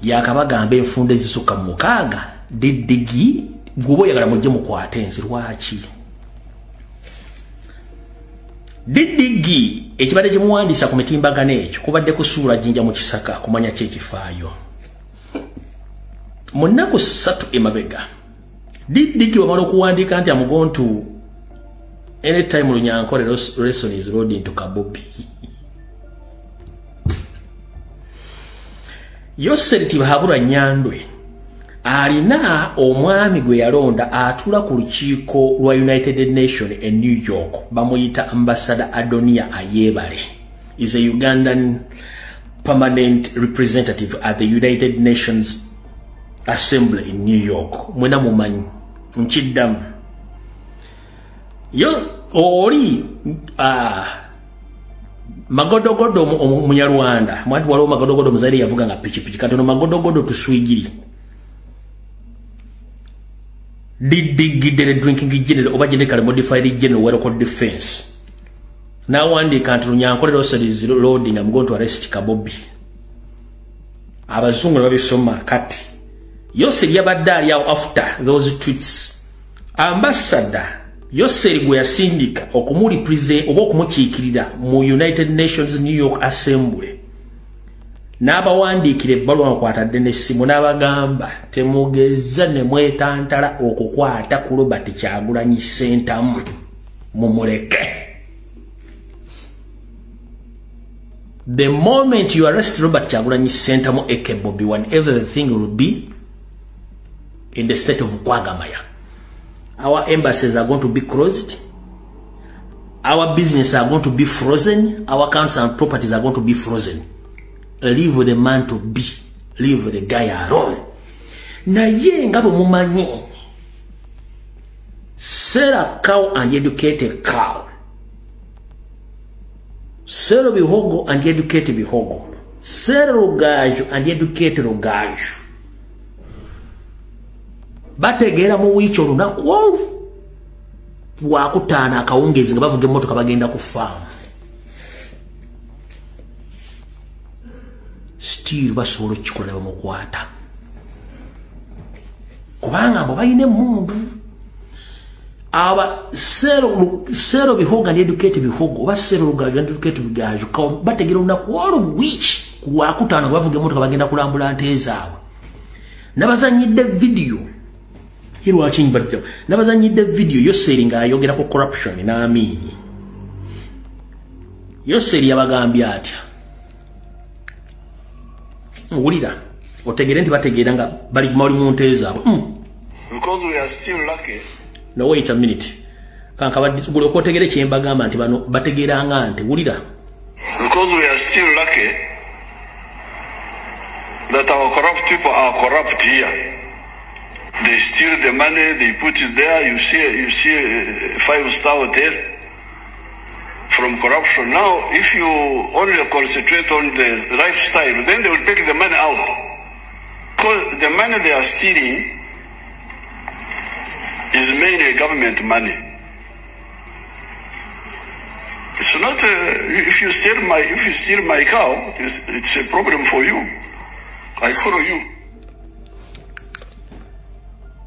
Yakabagamba enfunda ezisukka mu 6 diddigi gwoba oyagala mujje mukwate ensi lwaki? Diddigi ekibadde kimuwandiisa ku mitimbagano ekyo kubadde kusuula jjinja mu kisaka kumanya ki ekifaayo. Mu nnaku 3 emabega diddigi wamala okuwandiika nti I'm going to anytime Runyankore lesson is loading to Kabobi. Yoseri Tibahabura Nyandwe alina omwami gwe yalonda atula ku lukiiko lwa United Nations in New York, bamuyita Ambassador Adonia Ayebare. Is a Ugandan permanent representative at the United Nations Assembly in New York. Mwena mumanyi nkiddamu yo oli magodogodo omunyarwanda mwati waliwo magodogodo muzaire yavuga nga pikipiki katono magodogodo tuswigiri didigidere drinking general oba genetically modified general well defense. Nawandiika nti Runyankore is loading, I'm going to arrest Kabobi. Abazungu babisoma kati Yoseri yabadde ali awo after those tweets. Ambassador Yoseri gwe yasindika okumurepresent oba okumukiikirira mu United Nations New York Assembly n'abawandiikira ebbaluwa nkwatadde n'essimu n'abagamba temugeza ne mwetantala okukwata ku Robert Kyagulanyi Ssentamu, mumuleke. The moment you arrest Robert Kyagulanyi Ssentamu aka Bobi Wine, everything will be in the state of Kwagamaya. Our embassies are going to be closed. Our businesses are going to be frozen. Our accounts and properties are going to be frozen. Leave the man to be. Leave the guy alone. Naye nga bwe mumanyi, sell a cow and educate a cow. Sell bihogo and educate bihogo. Sell rugaju and educate rugaju. Bategeera mu wiiki olunaku olwo lwakutaano akawungeezi nga bavuga emmotoka bagenda ku faamu. Still basobola okukikola ne bamukwata. Kubanga mbo balina emmundu. Aba sero bihogo and educate bihogo oba sero rugaju and educate rugaju bategeera olunaku olwo wiiki ku lwakutaano nga bavuga emmotoka bagenda kulambula nte zaabwe. Nabazannyidde vidiyo nabazanyidde video Yoseri ng'ayogera ku corruption n'Amini. Yoseri yabagambye atya? Wulira otegere nti bategeera nga bali mu nte zaabwe. Because we are still lucky. No, wait a minute. Kankabadde otegere kye mbagamba nti bano bategeera nga nte. Wulira. Because we are still lucky that our corrupt people are corrupt here. They steal the money, they put it there. You see a 5-star hotel from corruption. Now, if you only concentrate on the lifestyle, then they will take the money out. Because the money they are stealing is mainly government money. It's not if you steal my cow, it's a problem for you. I follow you.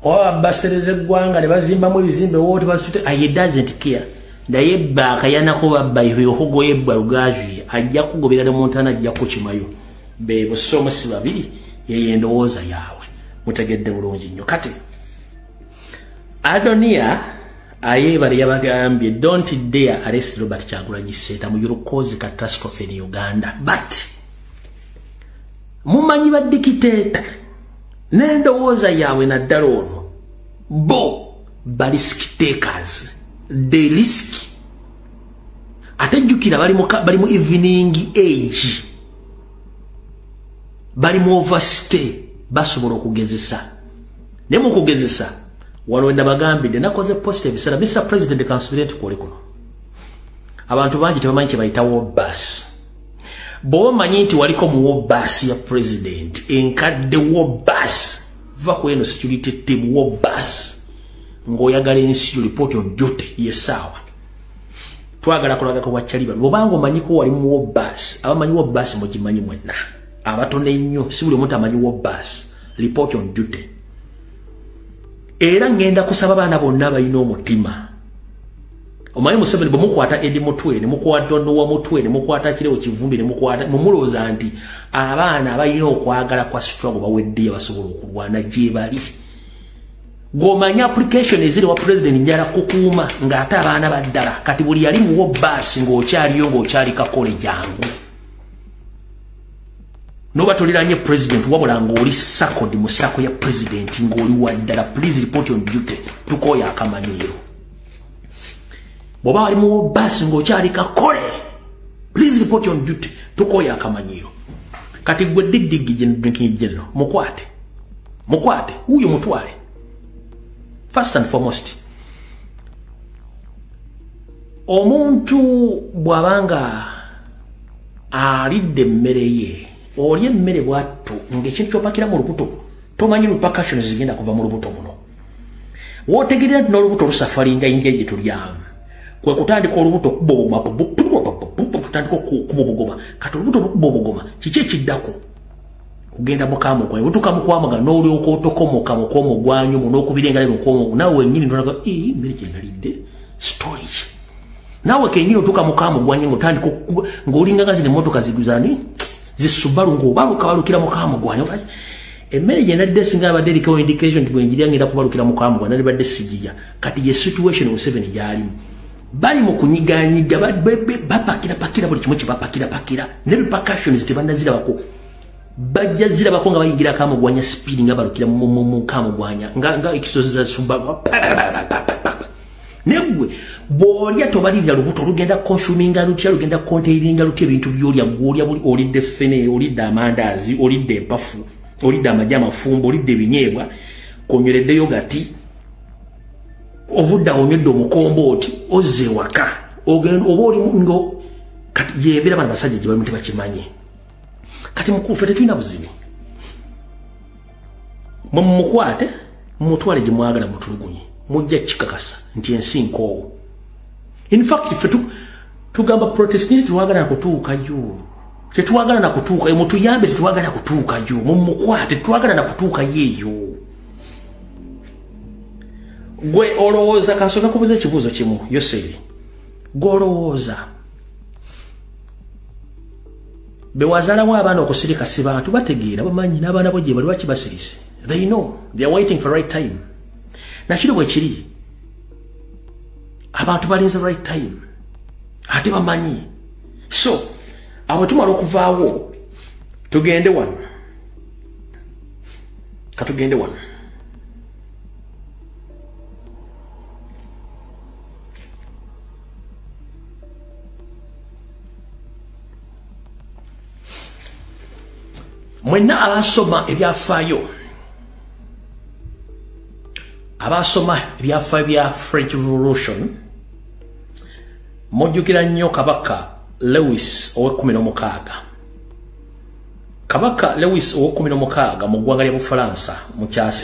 Oba basereze eggwanga ne bazimbamu ebizimbe wote basute, he doesn't care. Naye bba akayanako babba ebihogo yebbwa rugaju ajja kugobera ne muntana ajja kukimayo. Be bosomo si babiri yeye endowooza yaabwe. Mutegedde bulungi nnyo. Kati Adonia Ayebare yabagambye don't dare arrest Robert Kyagulanyi Ssentamu, you cause catastrophe in Uganda. But mumanyi ba dictator n'endowooza yaabwe naddala ono bo ba risk takers, they risk. Ate jjukira bali mu evening age, bali mu overstay, basobola okugezesa. Ne mu kugezesa wano wenda bagambidde nakoze post ebiseera Mr. President kansubire nti kwoli kuno abantu bangi tebamanyi kye bayita war bus. Bw'oba omanyi nti waliko mu war bus ya president enkadde war bus, va ku eno security team war bus ng'oyagala ensi yo report on duty yesaawa. Twagala kulagako wakyali bano bw'obanga omanyiko wali mu war bus, abamanyi war bus mugimanyi mwenna. Abatono ennyo, si buli omuntu amanyi wo bus. Report on duty. Era ngenda kusaba abaana bonna abalina omutima. Omanyi Museveni bwe mukwata Edi Mutwe, ne mukwata Nowa Mutwe, ne mukwata Kirewo Kivumbi, ne mukwata, mumulowooza nti abaana abalina okwagala kwa struggle baweddeyo basobola okulwana gye bali. Gw'omanya application eziri wa president njala kukuuma ng'ate abaana baddala. Kati buli yali muwo baasi ng'okyaliyo, ng'okyali kakole, jangu. Noba toliranye president, wabula ng'oli SACCO mu SACCO ya president, ng'oli waddala, please report on duty. Tukooya akamanyiiro. Bw'oba wali muwo baasi ng'okyali kakole, please report on duty. Tukooya akamanyiiro. Kati gwe diddigi drinking general, mukwate, mukwate huyo, mutwale. First and foremost, omuntu bw'abanga alidde emmere ye, olya emmere bwattu ng'ekintu kyopakira mu lubuto tomanyi repercussions zigenda kuva mu lubuto muno. Wootegerera nti n'olubuto lusafalinga engeri gye tulyamu, kwe kutandika olubuto okuba obugoma, tutandika okuba obugoma. Kati olubuto lukuba obugoma, kiki ekiddako? Kugenda mukamugwanyu. Butuuka mukwamaga n'olyoka otokomoka mukwomugwanyu n'okubira engalo mukwomo, naawe wennyini ntonaga mmere gye nalidde story. Naawe kennyini otuuka mukamugwanyu ng'otandika ng'olinga nga zino emmotoka ziguzani zisubalu, ng'obaluka balukira mukamugwanyu. Emmere gye nalidde singa abadde eriko indication nti bwenjirya ngenda kubalukira mukamugwanyu, nalibadde sijija. Kati ye situation Museveni gy'alimu, bali mu kunyiganyiga, bapakirapakira buli kimu kyebapakirapakira, ne repercussions tebannazirabako. Bajja zirabako nga bayingira kamugwanya speed, nga balukira mu kamugwanya nga ekisozi za sumba. Negwe bw'olya tobalirira lubuto lugenda consuminga lutya, lugenda containinga lutya ebintu by'olya. Gw'olya buli olidde ffene, olidde amandaazi, olidde empafu, olidde amagi amafumbo, olidde ebinyeebwa, konyweredde yogati, ovudde awo onywedde omukombo oti, ozze ewaka oba oli ngo. Kati yembeera bana basajja gye balimu tebakimanye. Kati mukulu, ffe tetulina buzibu, mwe mumukwate mumutwale gye mwagala, mutulugunye, mujja kikakasa nti ensi nkoowu. In fact, ffe tugamba protest nti tetwagala nakutuukayo, tetwagala nakutuukayo, mutuyambe, tetwagala kutuukayo, mumukwate, tetwagala nakutuukayo eyo. Gwe olowooza, kansooka kubuza ekibuuzo kimu, Yoseeri, gwe olowooza bewazaalamu abaana okusirika si bantu bategeera, bamanyi n'abaana bo gye bali, lwaki basirise? They know they are waiting for right time. Nakiro bwe kiri, abantu balinze right time, ate bamanyi. So abo tumala okuvaawo, tugende wano, katugende wano. Mwenna abasoma ebyafaayo, abasoma ebyafaayo bya French Revolution, mujjukira nnyo Kabaka Lewis ow'e16. Kabaka Lewis ow'e16 mu ggwanga lya Bufalansa mu kyasi